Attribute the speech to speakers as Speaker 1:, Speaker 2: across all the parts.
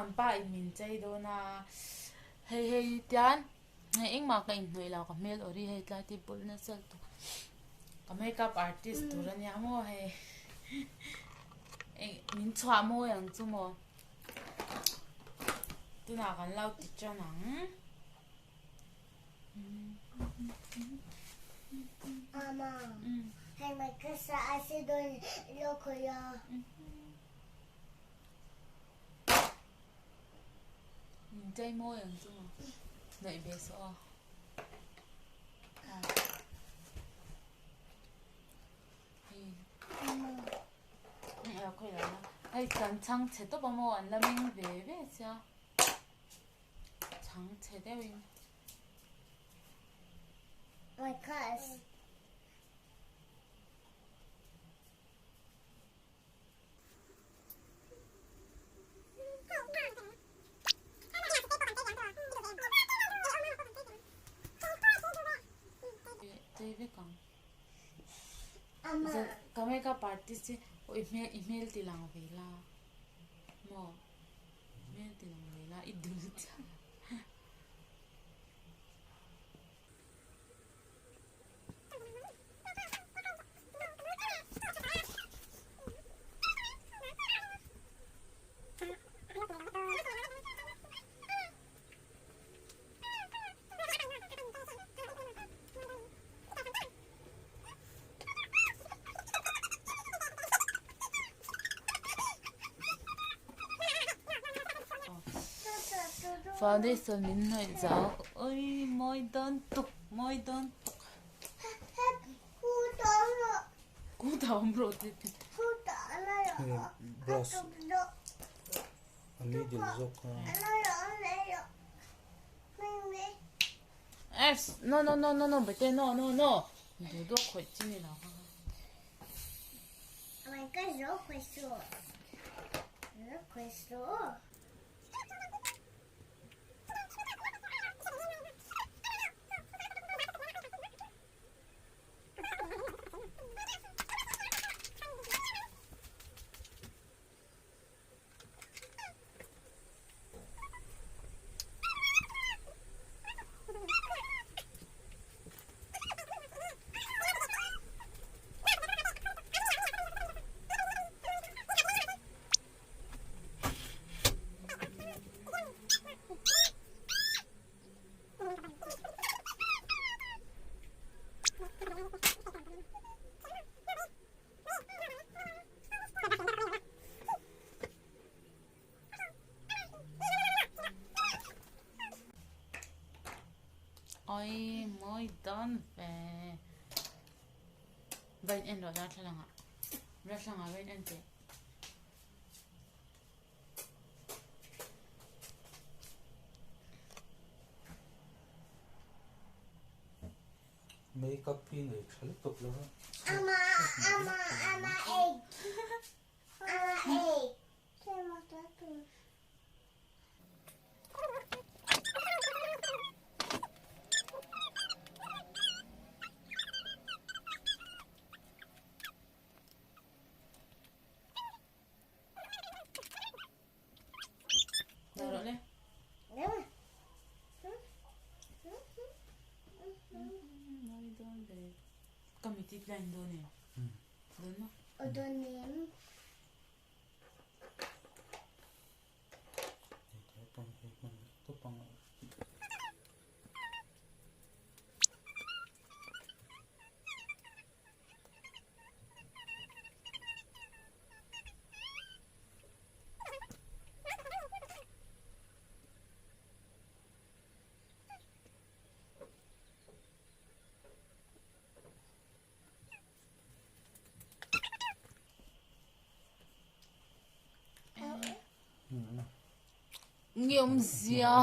Speaker 1: Kan pa in min chei dawn a, hei hei tian hei engmah ka inhnawih lo ka hmel awri hei tlai te bawlh nasa lutuk ka makeup artist tur ania maw hei min chhuah mawi ang chu maw tunah kan lo ti tan ang. Min chei mawi ang chu maw hnawih ve suh aw. Hei kan chhang chhe tawp a maw an la meng ve ve sia. Chhang chhe deuhin. Chei vek ang. Ka makeup artist hi aw i hmel i hmel ti lang ve la maw hmel ti lang ve la i dul chiah. Foundation min hnawih zau oi mawi dawn tuk mawi dawn tuk ku ta awm rawh tih
Speaker 2: Brush a middle zawk a.
Speaker 1: No no no no no bete no no no duh dawk khawih chi ni lo kha. Oi mawi dawn ve. Vain en rawh darthlalang ah. Darthlalang ah vain en teh.
Speaker 2: Makeup hi nei tha lutuk lo a.
Speaker 1: Ka mi tit line dawn em? Dawn maw?
Speaker 3: Aw dawn em.
Speaker 1: Nge awmzia.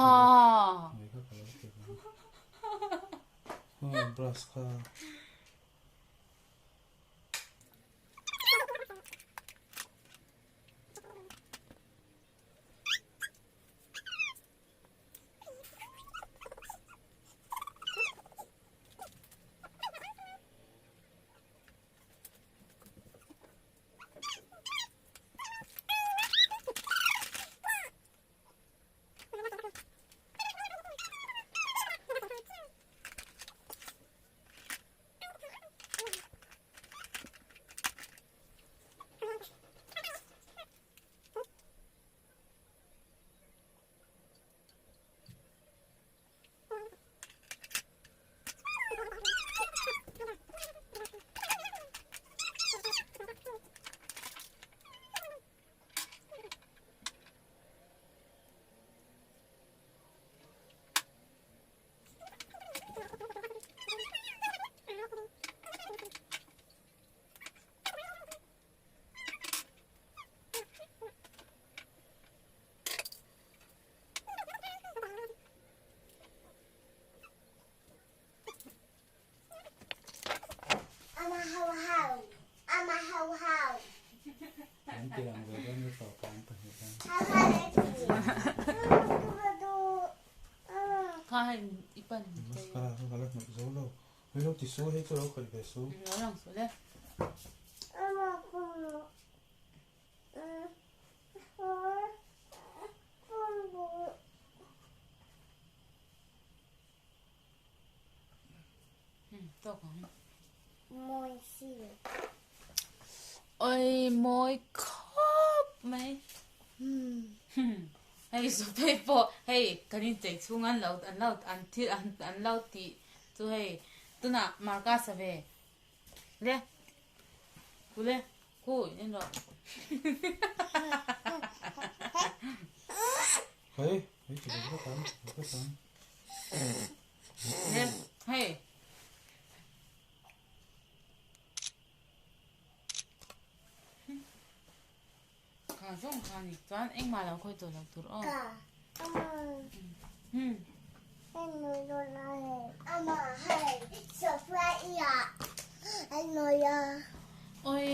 Speaker 2: Brush kha.
Speaker 1: pan min chei.
Speaker 2: Mascara kha ka la hnawih zo lo. Hei lo ti su hei chu lo khawih ve su.
Speaker 1: Lo lang su le. Tawk ang.
Speaker 3: Mawi si.
Speaker 1: Oi mawi khawp mai. Hei Sophie pawh hei kan inchei chhung an lo an lo an thil an an lo tih chu hei tunah Marcus a ve le ku le ku in rawh.
Speaker 2: Hei hei chu vek ang vek ang.
Speaker 1: Le hei. Kha zawng kha ni chuan engmah lo khawi tawh lo tur aw.
Speaker 3: Ka ama hei sofa ia
Speaker 1: Oi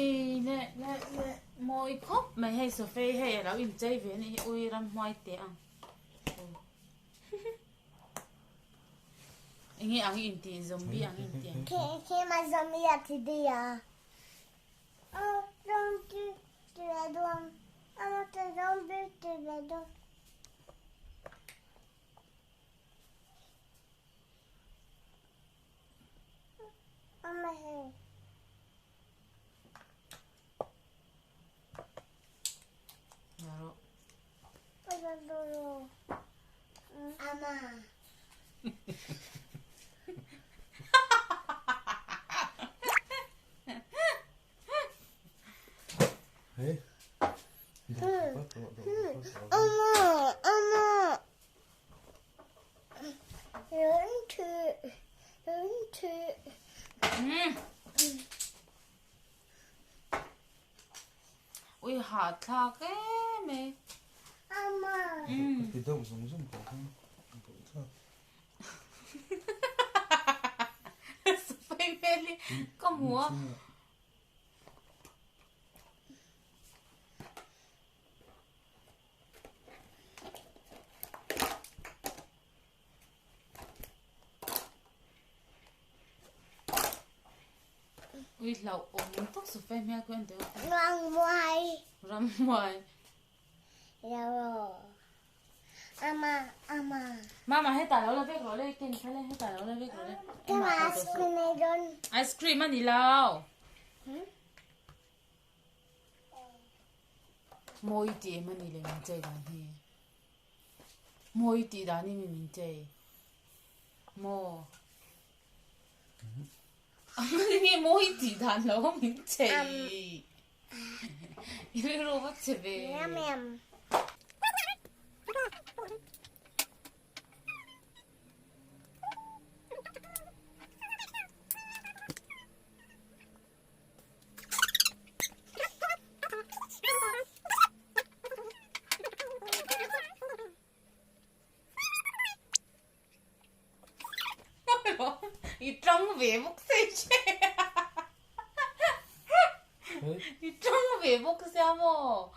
Speaker 1: le le le mawi khawp mai hei sofa hi hei alo inchei ve anih hi ui ramhuai teh ang. Enge ang i intih zombie ang i intih ang.
Speaker 3: Keimah zombie a thi daih a.
Speaker 1: Ui hah thlak em mai.
Speaker 2: Ti deuh zung zung tawh kha buh thlak.
Speaker 1: Sapai hmel hi ka hmu a. Ui hlauh awm tak sapai hmel khu en teh u.
Speaker 3: Rammuai.
Speaker 1: Rammuai.
Speaker 3: Ama ama.
Speaker 1: Mama hetah lo la vek rawh le ken kha le hetah lo la vek rawh le.
Speaker 3: Kama ice cream ei dawn.
Speaker 1: Ice cream a ni lo. Mawi tih em a ni le min chei dan hi. Mawi tih dan hi mi min chei. Maw. Nge mawi tih dan lo min chei. I rilru va che ve. I tang ve bawk se che. I tang ve bawk sia maw.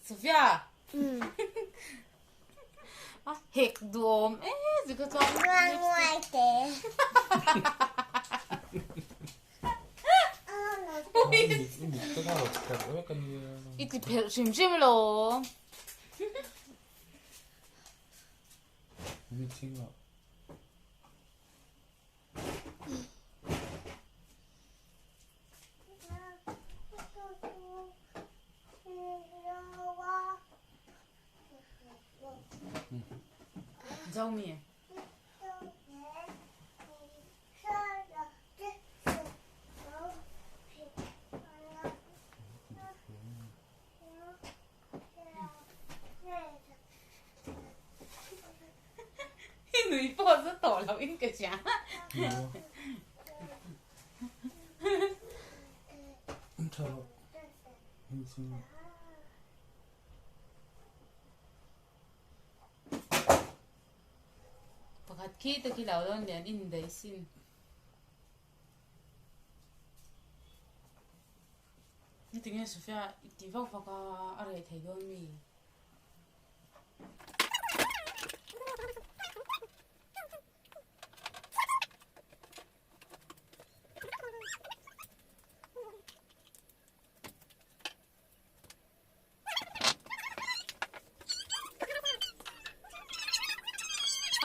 Speaker 1: Sophia. A hek duhawm e zika chuan.
Speaker 3: Nguai te.
Speaker 1: I ti phelh hrim hrim lo. Zomi. I nui pawh chu tawh loh in ka hria. Pakhat khi te khi lo dawn lian in daih sin. Heti nge Sophia i ti vak vak a, a reh thei dawn mi?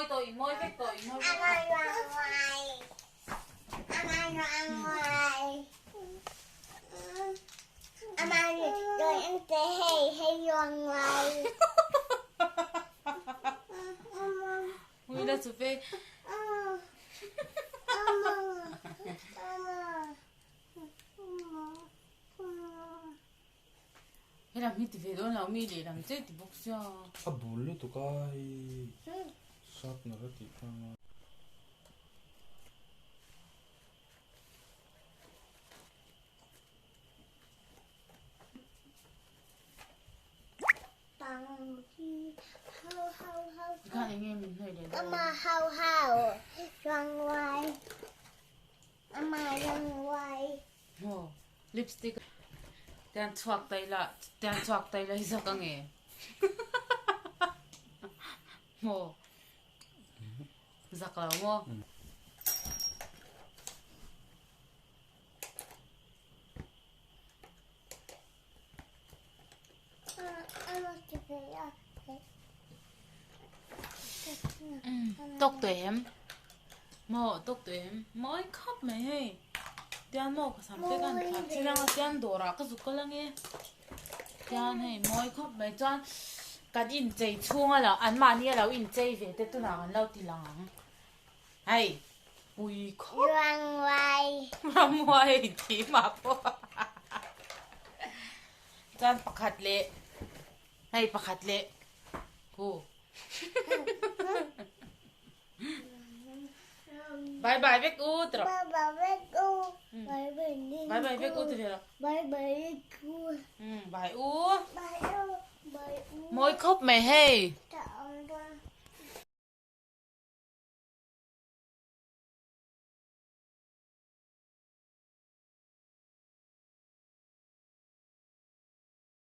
Speaker 1: mawi tawh i mawi vek tawh i mawi vek tawh. Ui la chu ve. He lam hi ti ve dawn lo mi lehlam che ti bawk sia.
Speaker 2: A bul lutuk a hei sharpener a tih kha a.
Speaker 1: Tikhan eng nge min hnawih leh dawn? Maw lipstick tian chhuak ta ila tian chhuak ta ila hi zawk ang e maw zak lo maw. Tawk tawh em? Maw tawk tawh em? Mawi khawp mai hei. Tian maw ka sam te khan thla chin anga tian dawrah ka zuk kal ange. Tian hei mawi khawp mai chuan kan inchei chhung a lo anmahni a lo inchei ve te tunah kan lo ti lang ang. Hei pui khawp.
Speaker 3: Ramhuai.
Speaker 1: Ramhuai inti mah pawh. Chuan pakhat leh hei pakhat leh hu Bye bye vek u ti rawh.
Speaker 3: Bye bye vek u. Bye bye
Speaker 1: Bye bye vek u ti ve rawh.
Speaker 3: Bye bye vek u.
Speaker 1: Bye u.
Speaker 3: Bye u. Bye u.
Speaker 1: Mawi khawp mai hei.